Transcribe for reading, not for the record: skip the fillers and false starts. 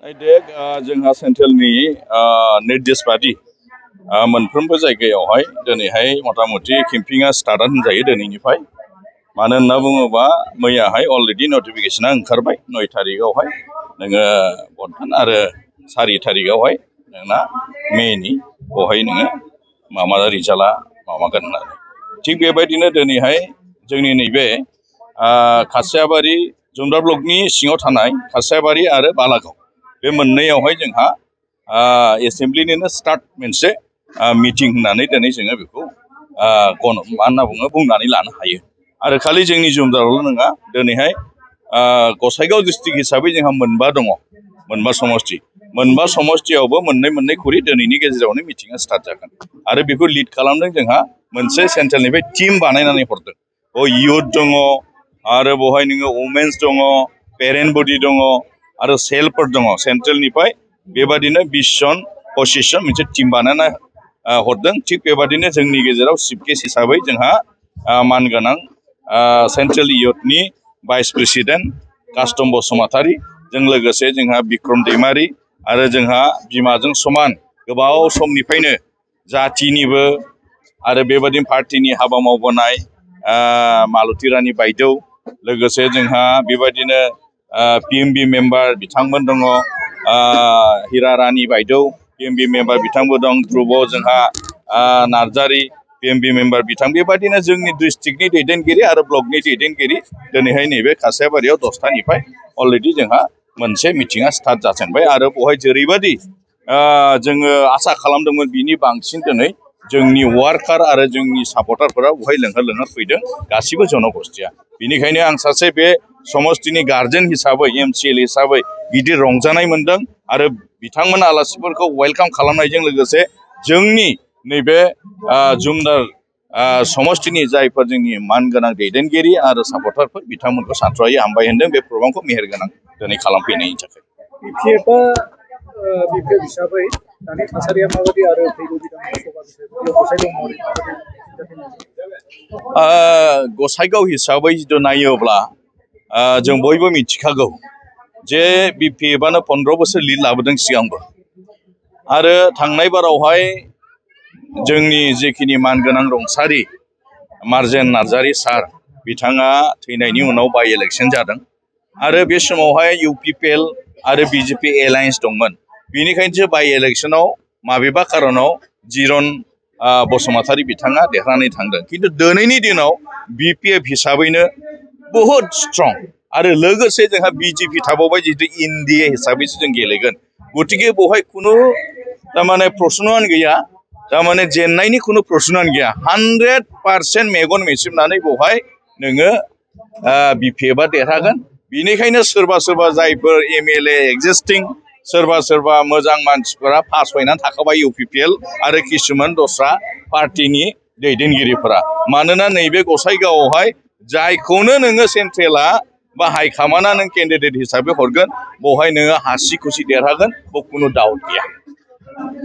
देख जोंहा सेन्ट्रेलनि निर्देश बादि मोनफ्रोमबो जायगायावहाय दिनैहाय मथा-मथि केम्पिंआ स्टार्टआ होनजायो दिनैनिफ्राय मानो होनना बुङोबा मैयाहाय अलरेडि नटिफिकेसना ओंखारबाय 9 तारिखआवहाय नोङो भटदान आरो 4 तारिखआवहाय नोंना मेनि बेवहाय नोङो माबा रिजाल्टआ माबागोन होननानै थिग बेबायदिनो दिनैहाय जोंनि नैबे खासियाबारि जुमदा ब्लकनि सिङाव थानाय खासियाबारि आरो बालागाव बे मोननैयावहाय जोंहा एसेम्ब्लिनिनो स्टार्ट मोनसे मिटिं होननानै दिनै जोङो बेखौ मा होनना बुङो बुंनानै लानो हायो आरो खालि जोंनि जुमदाल' नङा दिनैहाय गसाइगाव डिस्ट्रिक्ट हिसाबै जोंहा मोनबा समस्थियावबो मोननै खरि दिनैनि गेजेरावनो मिटिंआ स्टार्ट जागोन आरो बेखौ लिड खालामदों जोंहा मोनसे सेन्ट्रेलनिफ्राय टिम बानायनानै हरदों इयुथ दङ आरो बेवहाय नोङो वमेन्स दङ पेरेन्ट बडि दङ आरो सेलफोर दङ सेन्ट्रेलनिफ्राय बेबादिनो 20 जन 25 जन मोनसे टिम बानायना हरदों थिग बेबादिनो जोंनि गेजेराव चिफ गेस्ट हिसाबै जोंहा मानगोनां सेन्ट्रेल इयुथनि भाइस प्रेसिडेन्ट कास्टम बसुमतारी जों लोगोसे जोंहा बिक्रम दैमारि आरो जोंहा बिमाजों समान गोबाव समनिफ्रायनो जाथिनिबो आरो बेबादिनो पार्टिनि हाबा मावबोनाय मालती रानी बायदेव लोगोसे जोंहा बेबायदिनो PMB मेम्बार बिथांमोन दङ हिरा रानी बायदेव PMB मेम्बार बिथांबो दं ध्रुब जोंहा नार्जारी PMB मेम्बार बिथां बेबायदिनो जोंनि डिस्ट्रिक्टनि दैदेनगिरि आरो ब्लकनि दैदेनगिरि दिनैहाय नैबे खासियाबारियाव 10टानिफ्राय अलरेडि जोंहा मोनसे मिटिंआ स्टार्ट जाजेनबाय आरो बेवहाय जेरैबायदि जोङो आसा खालामदोंमोन बिनि बांसिन दिनै जोंनि वार्कार आरो जोंनि सापर्टारफोरा बेवहाय लोंहोर फैदों गासिबो जनगोष्ठिया बेनिखायनो आं सासे बे समस्थिनि गार्जेन हिसाबै MCL हिसाबै गिदिर रंजानाय मोनदों आरो बिथांमोन आलासिफोरखौ वेलकाम खालामनायजों लोगोसे जोंनि नैबे जुमदार समस्थिनि जायफोर जोंनि मानगोनां दैदेनगिरि आरो सापर्टारफोर बिथांमोनखौ सानथ्र'हायै हामबाय होनदों बे प्रग्रामखौ मेहेरगोनां दिनै खालामफैनायनि थाखाय BPF हिसाबै दानि थासारिया माबायदि आरो फैगौ गसाइगाव हिसाबै जिथु नायोब्ला जों बयबो मिथिखागौ जे BPFआनो 15 बोसोर लिड लाबोदों सिगांबो आरो थांनाय बारावहाय जोंनि जेखिनि मानगोनां रुंसारि मार्जेन नार्जारी सार बिथाङा थैनायनि उनाव बाइ इलेक्सन जादों आरो बे समावहाय UPPL आरो BJP एलायन्स दंमोन बेनिखायनोसो बाइ इलेक्सनाव माबेबा खारनाव जिरन बसुमतारी बिथाङा देरहानानै थांदों खिन्थु दिनैनि दिनाव BPF हिसाबैनो बहुद स्ट्रं आरो लोगोसे जोंहा BJP थाबावबाय जितु NDA हिसाबैसो जों गेलेगोन गतिके बेवहाय खुनु तारमाने प्रश्नआनो गैया तारमाने जेननायनि खुनु प्रश्नआनो गैया 100% मेगन मेसेबनानै बेवहाय नोङो BPFआ देरहागोन बेनिखायनो सोरबा जायफोर MLA एक्जिस्टिं सोरबा मोजां मानसिफोरा पास फैनानै थाखाबाय UPPL आरो किसुमान दस्रा पार्टिनि दैदेनगिरिफोरा मानोना नैबे गसाइगावआवहाय जायखौनो नोङो सेन्ट्रेला बा हाइकामान्डआ नों केन्डिडेट हिसाबै हरगोन बेवहाय नोङो हासि खुसि देरहागोन बेयाव खुनु डाउट गैया